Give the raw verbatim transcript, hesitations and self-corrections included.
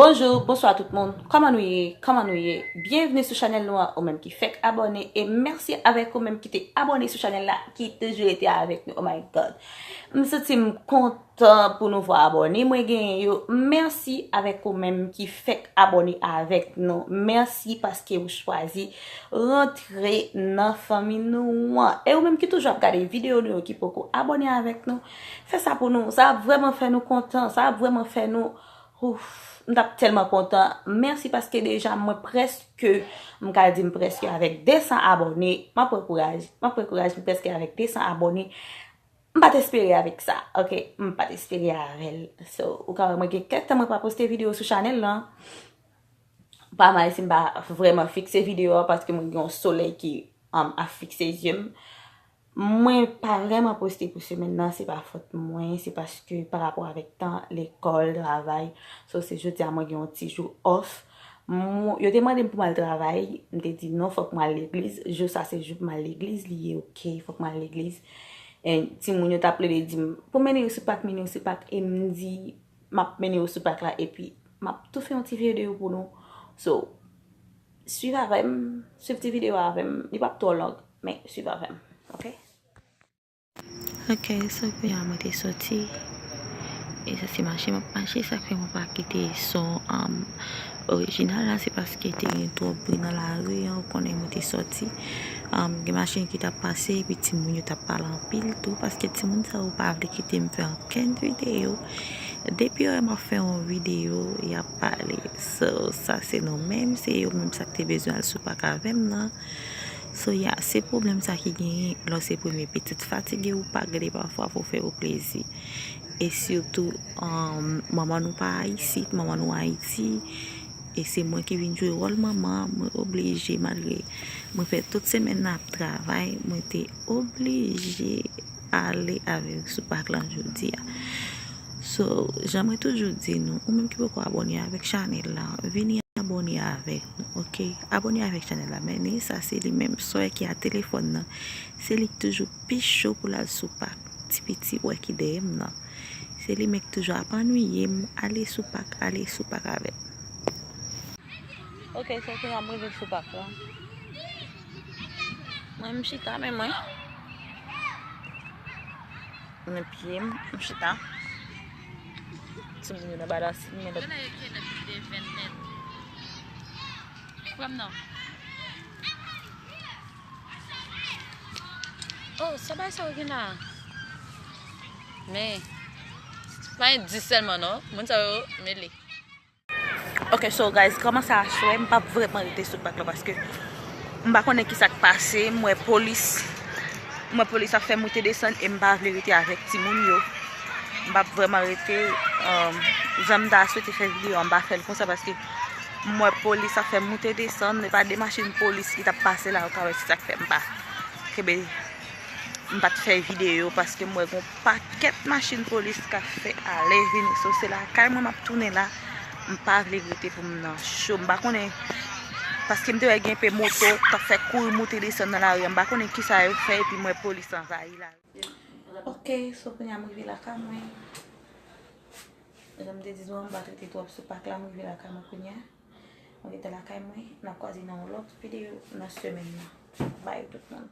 Bonjou, bonswa tout moun. Kòman nou ye? Kòman nou ye? Byenvni sou chanèl nou an, ou menm ki fèk abòne. E mèsi avèk ou menm ki te abòne sou chanèl la, ki toujou rete avèk nou. Oh my God. M santi m kontan pou nouvo abòne mwen genyen yo. Mèsi avèk ou menm ki fèk abòne avèk nou. Mèsi paske ou chwazi rantre nan fanmi nou an. E ou menm ki toujou ap gade videyo nou yo ki poko abòne avèk nou, fè sa pou nou. Sa ap vrèman fè nou kontan. Sa ap vrèman fè nou Ouf, m t ap tèlman kontan. Mèsi paske deja mwen prèske, m ka di m prèske avèk de san abòne. M ap pran kouraj, m ap pran kouraj, m prèske avèk de san abòne. M pa t espere avèk sa, ok? M pa t espere avè l. So, ou ka wè mwen gen kèk tan mwen pa poste videyo sou chanèl lan. Pa mal si m pa vrèman fikse videyo a paske mwen gen yon solèy ki, um, ap fikse zye m. Mwen pa vrèman poste pou semèn nan, se pa fòt mwen, se paske pa rapò avèk tan, lekòl, travay. So, se jodi a mwen gen yon ti jou off. Mwen, yo te mande m pou m al travay, m te di non, fòk mwen al legliz. Jou sa se jou pou m al legliz, li ye, ok, fòk mwen al legliz. E timoun yo t ap plede di m, pou mennen yo sou pak, mennen yo sou pak, e m di, m ap mennen yo sou pak la, epi m ap tou fè yon ti videyo pou nou. So, swiv avè m, swiv ti videyo avè m, li p ap twò long, men swiv avè m, ok? Ok, so kounye a mwen te soti. E sa se mache m ap mache, sa k fè mwen pa kite son, um, orijinal la, se paske te gen twòp bri nan lari an, ou konnen mwen te soti. Um, gen machin ki t ap pase, epi timoun yo t ap pale anpil tou, paske timoun sa yo pa vle kite m fè ankenn videyo. Depi yo wè m ap fè yon videyo, y ap pale. So, sa se nou menm, se yo menm sa k te bezwen al sou pak avè m nan. So, ya, se pwoblèm sa ki genyen lè w se premye pitit. Fatige ou pa gade pafwa pou fè yo plezi. E sitou, um, manman nou pa isit, manman nou Ayiti. E se mwen ki vin jwe wòl manman, mwen oblije, malgre mwen fè tout semèn nan ap travay, mwen te oblije ale avè yo sou pak lan jodi a. So, jan mwen toujou di nou, ou menm ki poko abòne avèk chanèl la, vini abòne avèk nou, ok? Abòne avèk chanèl la, men ni sa se li menm, sè ki a telefòn nan, se li k toujou pi cho pou l al sou pak. Ti piti bwè ki dèyè m nan. Se li menm k toujou ap annuiye m, ale sou pak, ale sou pak avè m. Ok, so kounye a m rive sou pak la. Mwen, m chita, men mwen. Men pye m, m chita. Timoun yo nan badasin, men lòt. Frè m nan. Oh, sa bay sa yo gen la. Men, pa gen dis sèlman, non. Moun sa yo, mele. Ok, so guys, kòmanse aswè, m p ap vrèman rete sou pak la paske m pa konnen ki sa k pase. M wè polis, m wè polis ap fè moute desann e m pa vle rete avèk timoun yo. M p ap vrèman rete, um, jan m ta swete fè videyo a, m pa fè l konsa paske m wè polis ap fè moute desann, e pa de machin polis ki t ap pase la, ou ka wè se sa k fè m pa kenbe M pa t fè videyo paske m wè gon pakèt machin polis k ap fè ale vini. So, se lakay mwen m ap tounen la. M pa vle rete pou m nan cho. M pa konnen, paske m te wè gen pe moto k ap fè kouri moute desann nan lari a. M pa konnen kisa yo fè epi m wè polis anvayi lari. Ok, so kounye a m rive lakay mwen. Jan m te di nou an, m pa t rete twòp sou pak la, m rive lakay mwen kounye a. Mwen rete lakay mwen, n ap kwaze nan yon lòt videyo nan semèn nan. Bye tout moun.